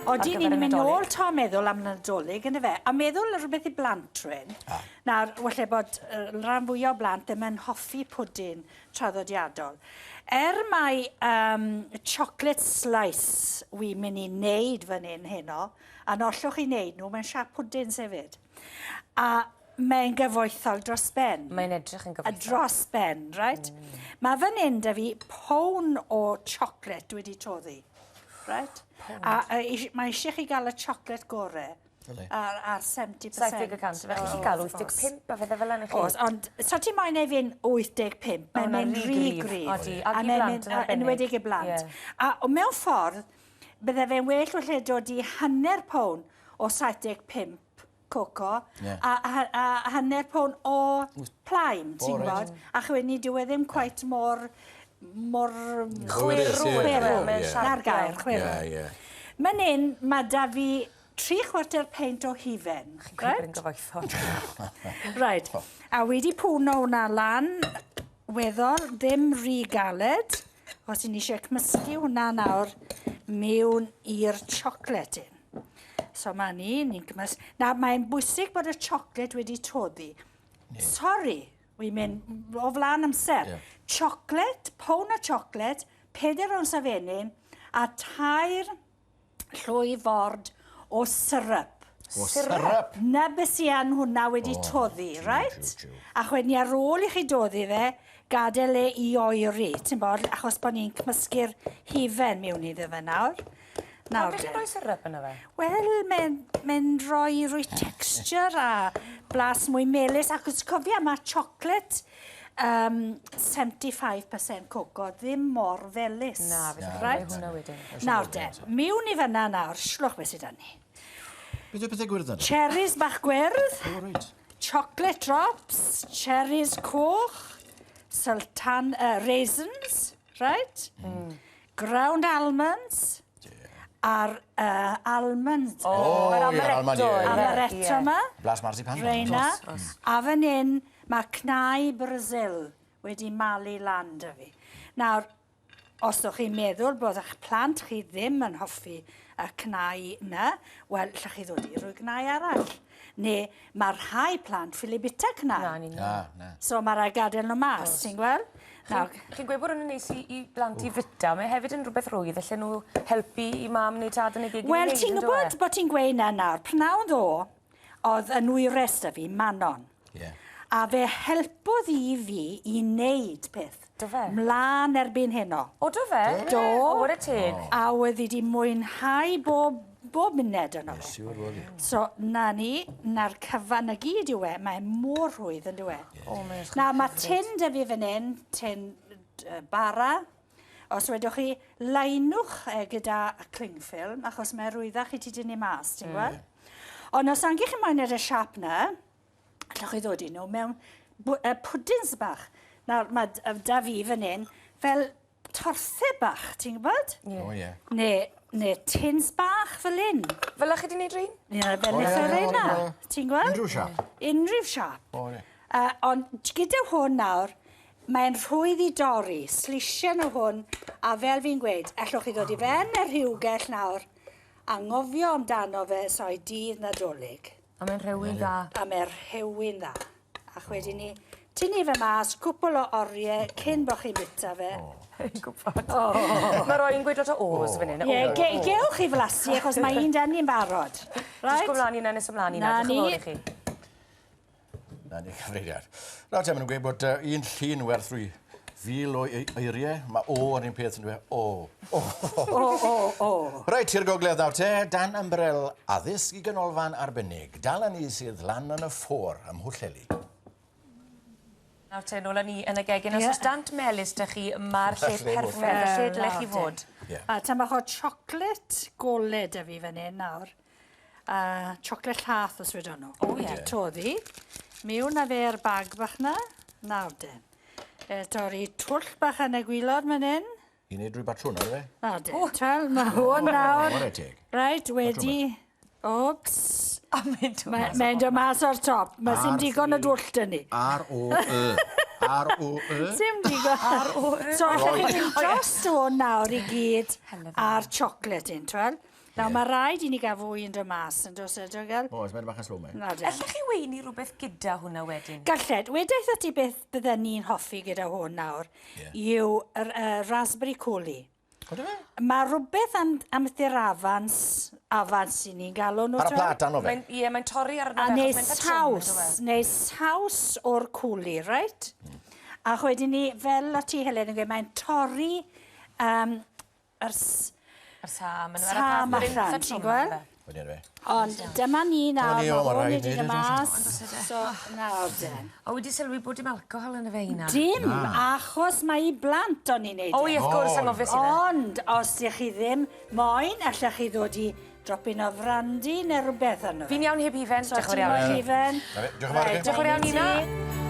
Odi, ni'n mynd nôl to meddwl am Nadolig, ynddo fe? A meddwl rhywbeth i blant rhywun. Ah. Nawr, walle bod rhan fwyaf o blant ddim yn hoffi pwdin traddodiadol. Er mai um, chocolate slice wi'n mynd i wneud fan hyn heno, a nollwch chi wneud nhw, mae'n siap pwdins hefyd. A mae'n gyfoethog dros ben. Mae'n edrych yn gyfoethog. A dros ben, right? Mm. Mae fan hyn da fi pown o chocolate wedi toddi. Right? A, a mae eisiau chi gael y chocolate gore. Ar, ar 70%. 70%. Fe chi'n cael 85 a fydde fel yna chi. Oes, ond so ti moyn ei fynd 85, mae'n mynd rhy gryf. Odi, ac i blant yn arbennig. Enwedig i blant. A mewn ffordd, bydde fe'n well falle dod i hanner pown o 75 coco yeah. a, a, a hanner pown o plaen, ti'n gwybod? A chwe ni dyw e ddim quite mor mor chwyrw, chwyrw, na'r gair, chwyrw. Yeah, yeah. Man hyn, mae da fi 3/4 peint o hufen. Chi'n right? yn gyfoethog. right. A wedi pwno hwnna lan, weddol, ddim rhy galed. Os ni eisiau cymysgu hwnna nawr mewn i'r chocolate un. So mae ni, ni'n cymys... Na, mae'n bwysig bod y chocolate wedi toddi. Yeah. Sorry, wi'n mynd o flaen amser. Yeah. Chocolate, pown o chocolate, 4 owns o fenyn, a tair llwy ford o syrup. O syrup? Na beth sy yn hwnna wedi oh, toddi, right? A chwed ni ar ôl i chi doddi fe, gadael e i oeri, ti'n bod, achos bod ni'n cymysgu'r hufen mewn iddo fe nawr. Nawr Pam chi'n rhoi syrup yna fe? Wel, mae'n mae rhoi rhoi texture a blas mwy melys, ac os cofia, mae chocolate 75% coco ddim mor felys. Na, fe sy'n right? hwnna wedyn. Nawr de, miwn i fyna nawr, slwch beth sydd ni. Beth yw'r pethau gwyrdd yna? Cherries bach gwyrdd. Oh, right. Chocolate drops, cherries coch, sultan, raisins, right? Ground almonds. A'r uh, almonds. O, oh, yr amaretto. Amaretto yma. Blas marzipan. Reina. A fan hyn, mae cnau Brazil wedi malu lan 'da fi. Nawr, os ydych chi'n meddwl bod eich plant chi ddim yn hoffi y cnau yna, wel, llech chi ddod i rwy gnau arall. Neu mae rhai plant ffili bita cnau. Na, ni'n Na, na. So mae rhaid gadael nhw mas, ti'n gweld? Nawr... Chi'n gweud bod hwn yn neis i, i blant i fita, mae hefyd yn rhywbeth rwydd, allan nhw helpu i mam neu tad yn ei gegin Wel, ti'n gwybod bod ti'n gweud na nawr, pnawn ddo, oedd yn wyres da fi, Manon. Yeah. A fe helpodd i fi i wneud peth. Do fe? Mlaen erbyn heno. O, do fe? Do. O, what a teg. A oedd hi wedi mwynhau bob, bob muned yno fe. Siwr fod hi. So, na ni, na'r cyfan na gyd yw e, mae mor rhwydd yn dyw e. O, mae'n Na, mae tin da fi fan hyn, tin bara. Os wedwch chi, lainwch e gyda cling film, achos mae rwyddach i ti dynnu mas, ti'n gweld? Ond os angen chi moyn ar y siap na, allwch chi ddod i nhw mewn pwdins bach. Nawr, mae da fi fan hyn fel torthau bach, ti'n gwybod? Ie. O, ie. Neu, neu tins bach fel hyn. Fel 'na chi 'di neud rhein? Ie, fel O, ie, nes ie, reina. ie. Ti'n gweld? Unrhyw siâp. Unrhyw siâp. O, ie. Ond gyda hwn nawr, mae'n rhwydd i dorri. Slisien o hwn, a fel fi'n gweud, allwch chi ddod i fe'n y rhywgell nawr, a ngofio amdano fe soi dydd Nadolig. A mae'n rhewi'n dda. A mae'n rhewi'n dda. A chwedyn ni, tynnu fe mas cwpl o oriau cyn bod chi'n bita fe. Fi'n gwybod. Mae Roy yn gweud lot o o's fan hyn. Ie, gewch chi flasu, achos mae un dan ni'n barod. Right? Jyst go mlaen i na, nes ymlaen i na. Na Diolch yn fawr i chi. Na ni, cyfeiriad. Nawr te, maen nhw'n gweud bod un llun werth rwy fil o eiriau. Mae o yn un peth yn dweud o. O, o, o, o. Reit, i'r gogledd nawr te, dan ymbrel addysg i ganolfan arbennig. Dal â ni sydd lan yn y ffôr ym Mhwllheli. Nawr te, nôl â ni yn y gegin. Os oes dant melys 'da chi, ma'r lle perffaith, y lle dylech chi fod. A tam bach o chocolate gole 'da fi fan hyn nawr. A chocolate llath os wedon nhw. O ie. Toddi. Miwn â fe i'r bag bach 'na. Nawr den. Torri twll bach yn y gwilod man hyn. I wneud rhyw batrwm nawr, ife? Na de. Wel, mae hwn nawr... Chwarae teg. Reit, wedi... Oops. A mae'n dod mas. Mae'n dod mas o'r top. Mae sy'n digon o dwll dyn ni. R-O-Y. R-O-Y. Sim digon. R-O-Y. So, allwch chi fynd dros hwn nawr i gyd a'r chocolate un, twel. Nawr, mae rhaid i ni gael fwy yn dod mas, yn does e, dwi'n gael? Oes, mae'n bach yn slow, mae. Na de. Allech chi weini rhywbeth gyda hwnna wedyn? Galled, wedaeth ti beth bydden ni'n hoffi gyda hwn nawr, yw yr raspberry coulis. O, dy fe? Mae rhywbeth am ddi'r afans, afans i ni'n galw nhw. Ar y t'wel? plat arno fe. Mae'n, ie, mae'n torri arno A fe, neu achos mae'n eitha trwm, saws, on'd yw e? neu saws o'r coulis, reit? A wedyn ni, fel o ti Helen yn gweud, mae'n torri yr Yr sam, yn sam allan, ti'n gweld? Wedyn fe. Ond dyma ni nawr, ni, o, mae ma' hwn raid wedi neud e, dod does mas. So, nawr den. O, wedi sylwi bod dim alcohol yn y fe hynna. Dim, achos mae i blant o'n i'n neud O, ie, e. wrth gwrs, O, anghofio i fe. Ond, os ych chi ddim moyn, allech chi ddod i dropyn o frandi neu rhywbeth arno fe. Fi'n iawn heb hufen, So, diolch yn ti'n fawr iawn. moyn hufen? Na fe, diolch yn fawr i chi. Diolch yn fawr iawn, Nina.